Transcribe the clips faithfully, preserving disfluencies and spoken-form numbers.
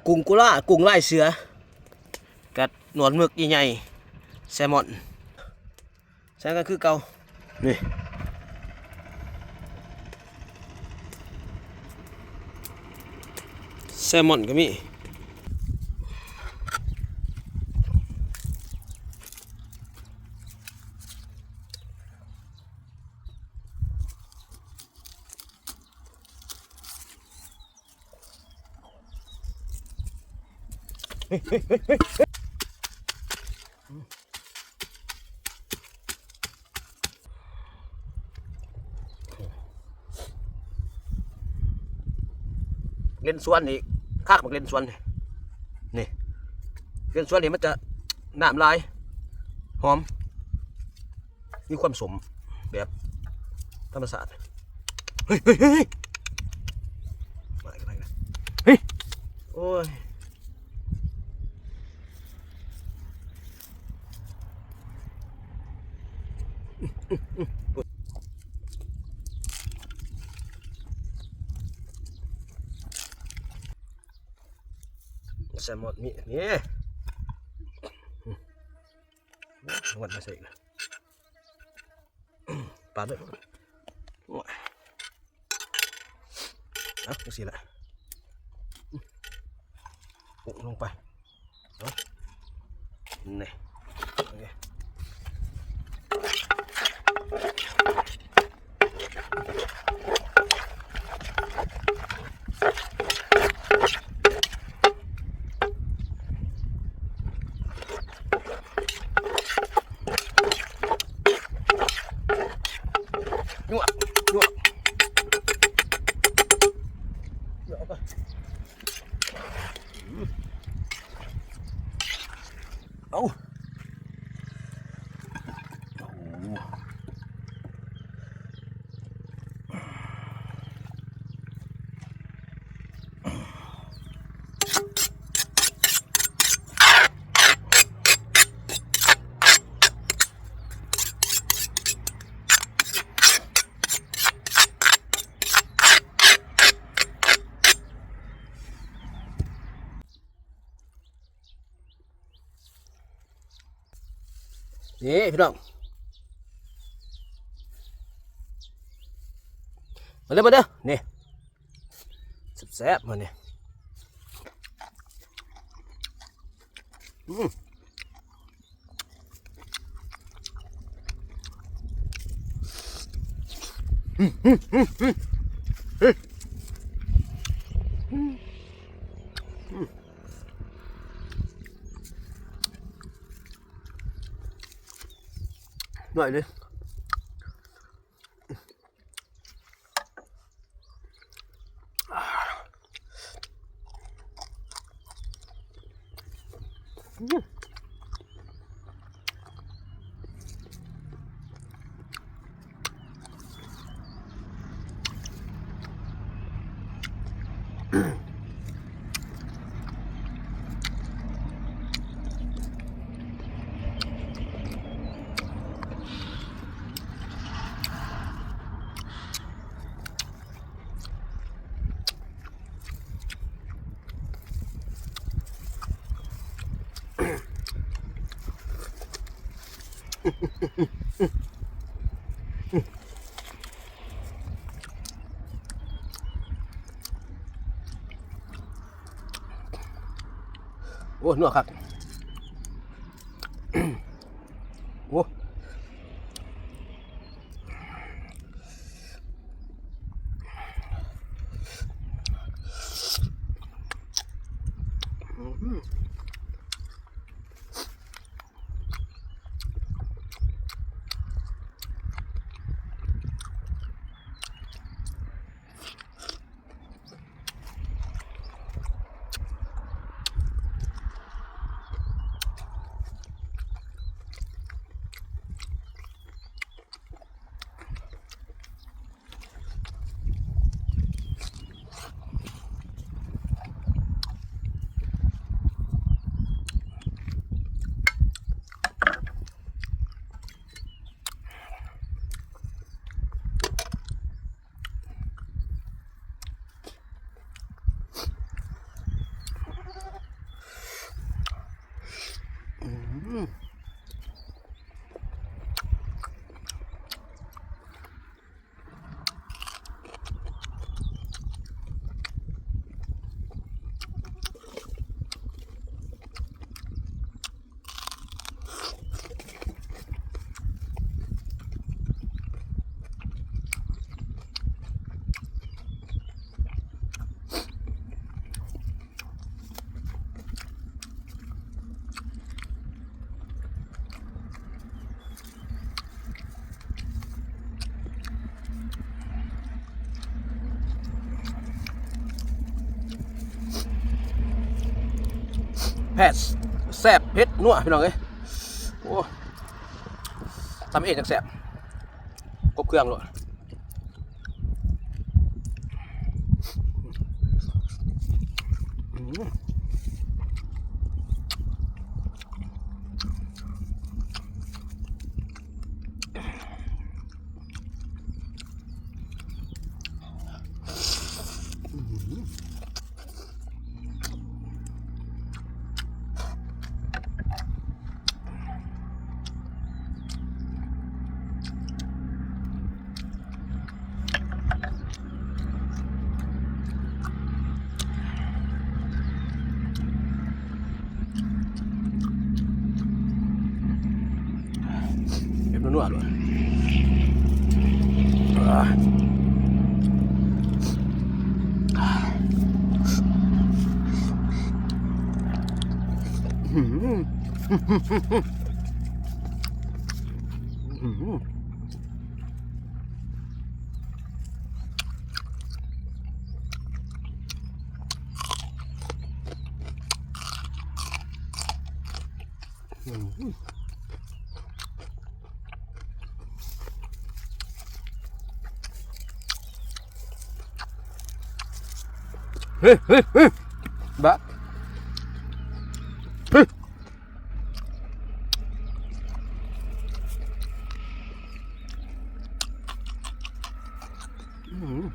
กุ้งกุลา กุ้งลายเสือ กับหนวดหมึกใหญ่ๆ แซลมอน ใส่กันคือเก่า นี่ แซลมอนก็มี เล่นสวนนี่ คักบักเล่นสวนนี่ นี่ เล่นสวนนี่มันจะน้ำลาย หอม มีความสมแบบธรรมชาติ เฮ้ย เฮ้ย เฮ้ย เฮ้ย มาอีกแล้ว มาอีกแล้ว เฮ้ย โอ้ย แซลมอนนี่ นี่ งวดมาใส่อีกแล้ว ปาดเลย โอ้ย เอาจังซี่ละ ปุลงไป เอา นี่ โอเค ยั่ว ยั่ว ยั่วเข้าไป เอา โอ้โห นี่พี่น้อง มาเด้อ มาเด้อ นี่ แซ่บๆ มาเนี่ย อืม หน่อยดิ โอ้ นัวคัก โอ้ อืม โ แซ่บ แซ่บเผ็ดนัวพี่น้องเอ้ย โอ้ ตำเองจังแซ่บ ครบเครื่องเลย อืม เอ็มนัวๆเลย อืม อืม อืม เฮ้ย เฮ้ย เฮ้ย บะ เฮ้ย อืม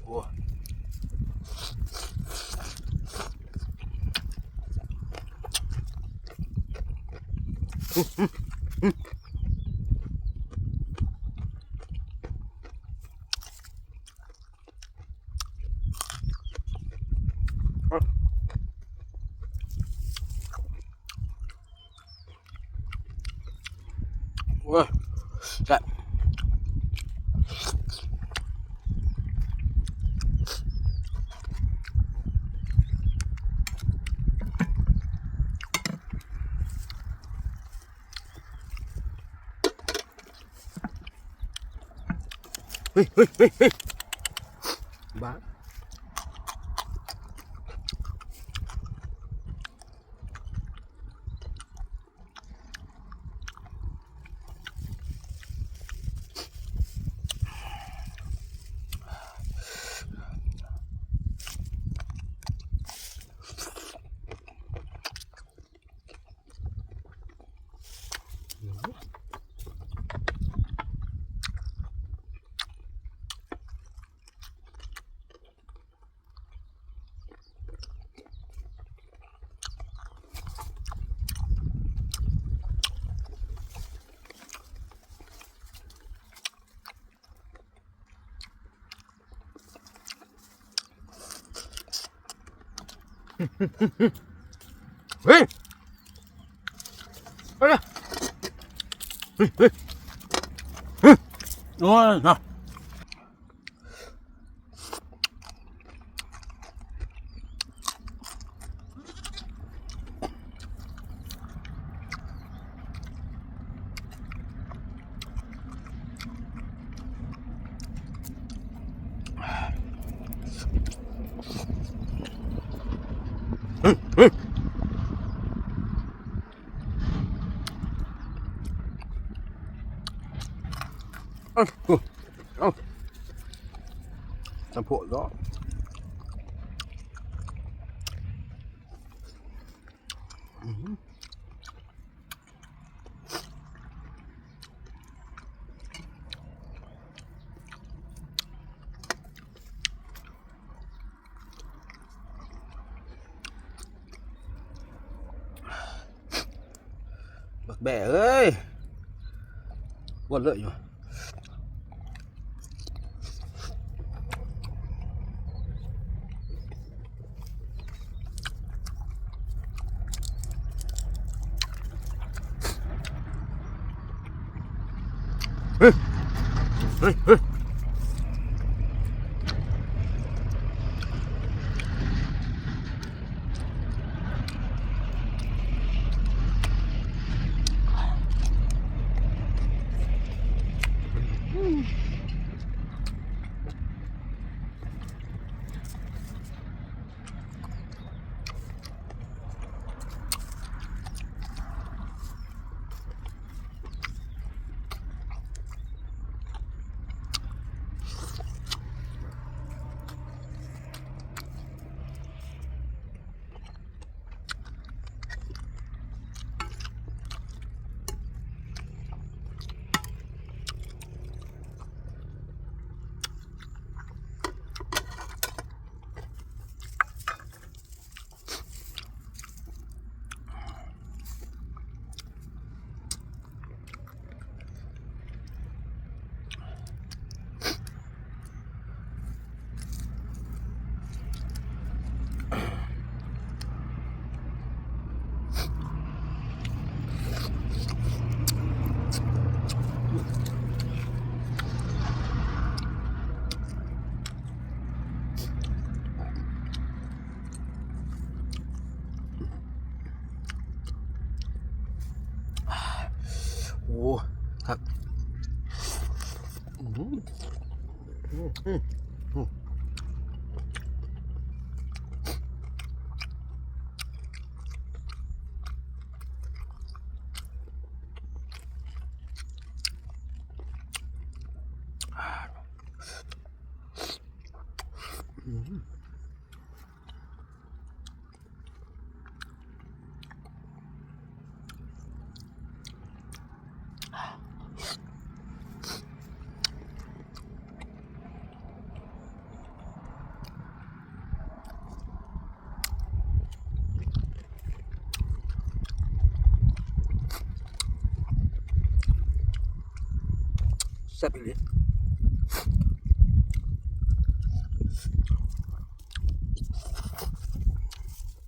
โอ้ โอ้ย แซ่บ เฮ้ย เฮ้ย เฮ้ย เฮ้ย บ้า เฮ้ย เอาละ เฮ้ย เฮ้ย เฮ้ย โอ้ย นะ เอ้า เอ้า สะโพกเนาะ อืม บักแบ้เอ้ย วนเลยอยู่ เฮ้ย เฮ้ย โอ้ ครับ อืม อืม อืม อืม อืม แซ่บอีหลี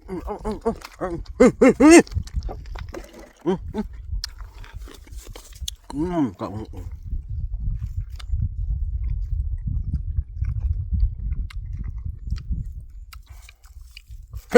อืม อืม อืม อืม อืม อืม อืม อืม อืม อืม อืม อืม เ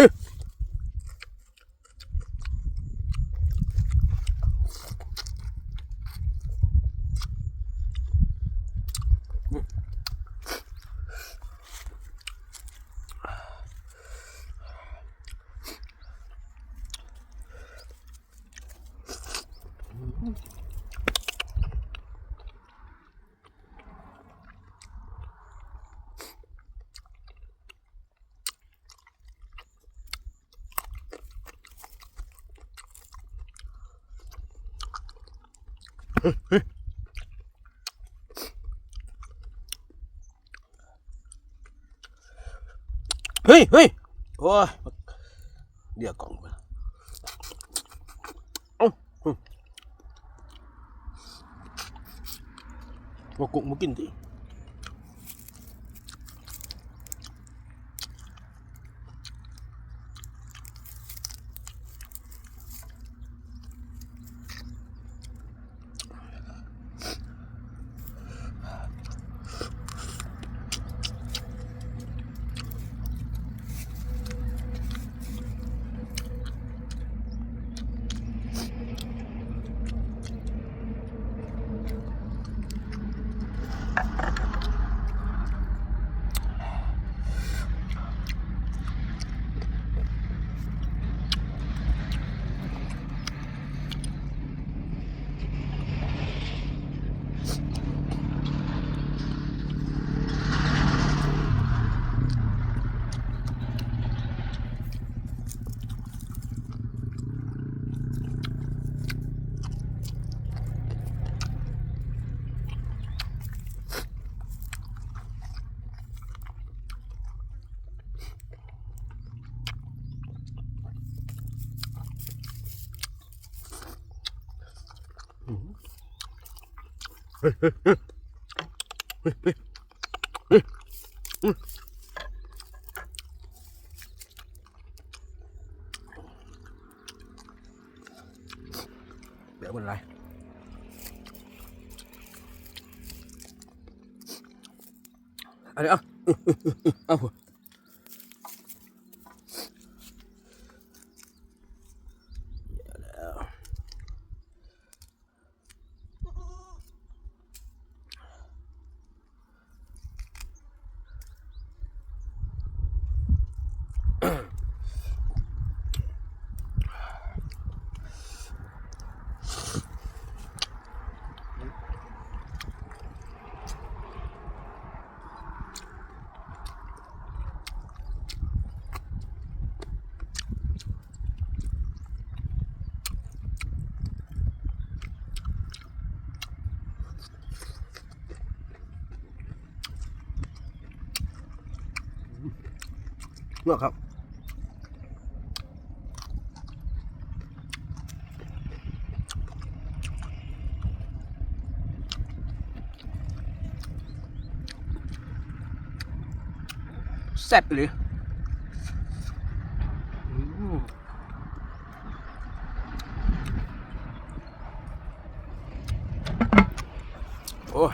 ฮ้ย เฮ้ย เฮ้ย โอ้ย เดี๋ยวก่อน เอ้า อืม ว่ากุ้งมากินติเดี๋ยวมันอะไร อันนี้เอาเอา ลวกครับ แซ่บอีหลี อืม โอ้